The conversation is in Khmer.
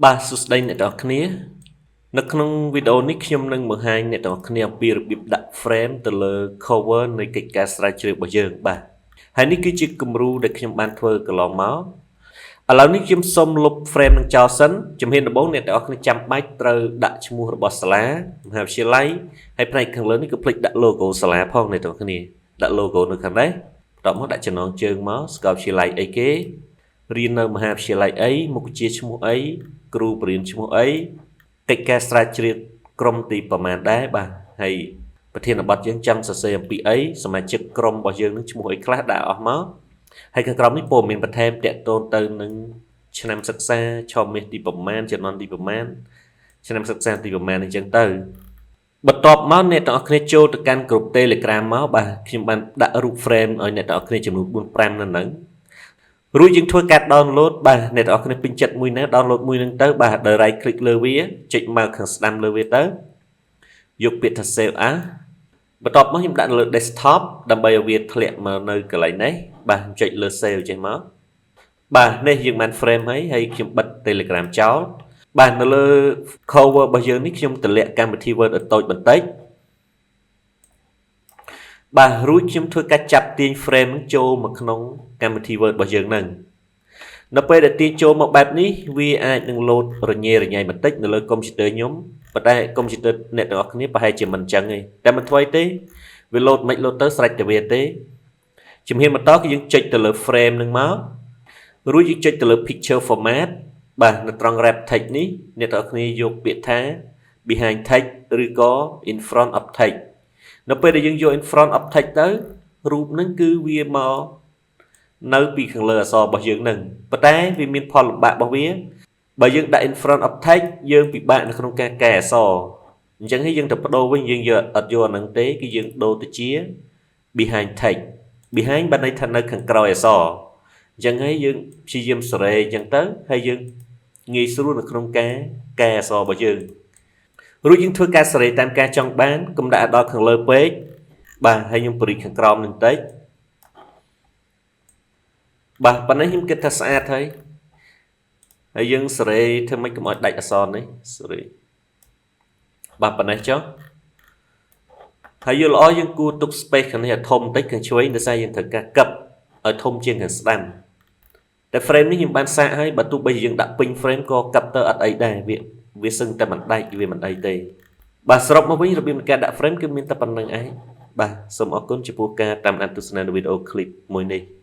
បាទសួស្តីអ្នកទាំងអស់គ្នានៅក្នុងវីដេអូនេះខ្ញុំនឹងបង្ហាញអ្នកទាំងអស់គ្នាអំពីរបៀបដាក់ frame ទៅលើ cover នៃកិច្ចការស្រាវជ្រាវរបស់យើងបាទហើយនេះគឺជាគំរូដែលខ្ញុំបានធ្វើកន្លងមកឥឡូវនេះខ្ញុំសូមលុប frame នឹងចោលសិនជំហានដំបូងអ្នកទាំងអស់គ្នាចាំបាច់ត្រូវដាក់ឈ្មោះរបស់សាលាមហាវិទ្យាល័យហើយផ្នែកខាងលើនេះក៏ភ្លេចដាក់ logo សាលាផងអ្នកទាំងអស់គ្នាដាក់ logo នៅខាងនេះបន្ទាប់មកដាក់ចំណងជើងមកសាកលវិទ្យាល័យអីគេរៀននៅមហាវិទ្យាល័យអីមុខវិជ្ជាឈ្មោះអីគ្រូបរិញ្ញាឈ្មោះអីកិច្ចការស្រាវជ្រាវក្រុមទីប្រមាណដែរបាទហើយប្រធានបទយើងចង់សរសេរអំពីអីសមាជិកក្រុមរបស់យើងនឹងឈ្មោះអីខ្លះដាក់អស់មកហើយខាងក្រោមនេះព័ត៌មានបន្ថែមតាក់ទងទៅនឹងឆ្នាំសិក្សាឆមាសទីប្រមាណជំនាន់ទីប្រមាណឆ្នាំសិក្សាទីប្រមាណអញ្ចឹងទៅបន្ទាប់មកអ្នកទាំងអស់គ្នាចូលទៅកាន់ក្រុម Telegram មកបាទខ្ញុំបានដាក់រូប frame ឲ្យអ្នកទាំងអស់គ្នាចំនួន4 5នៅហ្នឹងរួចយើងធ្វើការ download បាទអ្នកទាំងអស់គ្នាពេញចិត្តមួយណា download មួយហ្នឹងទៅបាទដោយ right click លើវាចុចមកខាងស្ដាំលើវាទៅយកពាក្យថា save as បន្ទាប់មកខ្ញុំដាក់នៅលើ desktop ដើម្បីឲ្យវាធ្លាក់មកនៅកន្លែងនេះបាទចុចលើ save ចេះមកបាទនេះយើងបាន frame ហើយហើយខ្ញុំបិទ Telegram ចោលបាទនៅលើ cover របស់យើងនេះខ្ញុំតម្លាក់កម្មវិធី Word ឲ្យតូចបន្តិចបាទរួចខ្ញុំធ្វើការចាប់ទាញ frame នឹងចូលមកក្នុងកម្មវិធី Word របស់យើងនឹងនៅពេលដែលទាញចូលមកបែបនេះវាអាចនឹងលោតរញ៉េរញ៉ៃបន្តិចនៅលើកុំព្យូទ័រខ្ញុំប៉ុន្តែកុំព្យូទ័រអ្នកទាំងអស់គ្នាប្រហែលជាមិនចឹងទេតែមិនថ្មីទេវាលោតមិនលោតទៅស្រេចតែវាទេជំហានបន្តគឺយើងចុចទៅលើ frame នឹងមករួចយើងចុចទៅលើ picture format បាទនៅត្រង់ wrap text នេះអ្នកទាំងអស់គ្នាយកពាក្យថា behind text ឬក៏ in front of text នៅពេលដែលយើងយក in front of text ទៅរូបហ្នឹងគឺវាមកនៅពីខាងលើអក្សររបស់យើងហ្នឹងប៉ុន្តែវាមានផលលំបាករបស់វា បើយើងដាក់ in front of text យើងពិបាកនៅក្នុងការកែអក្សរអញ្ចឹងហើយយើងទៅបដូរវិញយើងយកអត់យកអាហ្នឹងទេគឺយើងដូរទៅជា behind text behind បានន័យថានៅខាងក្រោយអក្សរអញ្ចឹងហើយយើងព្យាយាមសេរីអញ្ចឹងទៅហើយយើងងាយស្រួលនៅក្នុងការកែអក្សររបស់យើងរួចយើងធ្វើការសេរីតាមការចង់បានកុំដាក់ដល់ខាងលើពេកបាទហើយខ្ញុំបរិខាងក្រោមនឹងតិចបាទប៉ុណ្ណេះខ្ញុំគិតថាស្អាតហើយហើយយើងសេរីធ្វើម៉េចកុំឲ្យដាច់អក្សរនេះសេរីបាទប៉ុណ្ណេះចុះហើយយល់ល្អយើងគួរទុក space ខាងនេះឲ្យធំបន្តិចខាងឆ្វេងដោយសារយើងត្រូវការកឹបឲ្យធំជាងខាងស្ដាំតែ frame នេះខ្ញុំបានសាកហើយបើទោះបីជាយើងដាក់ពេញ frame ក៏កឹបទៅអត់អីដែរវាវាសឹងតែមិនដាច់វាមិនអីទេបាទសរុបមកវិញរបៀបនៃការដាក់ frame គឺមានតែប៉ុណ្្នឹងឯងបាទសូមអរគុណចំពោះការតាមដានទស្សនានៅវីដេអូ clip មួយនេះ។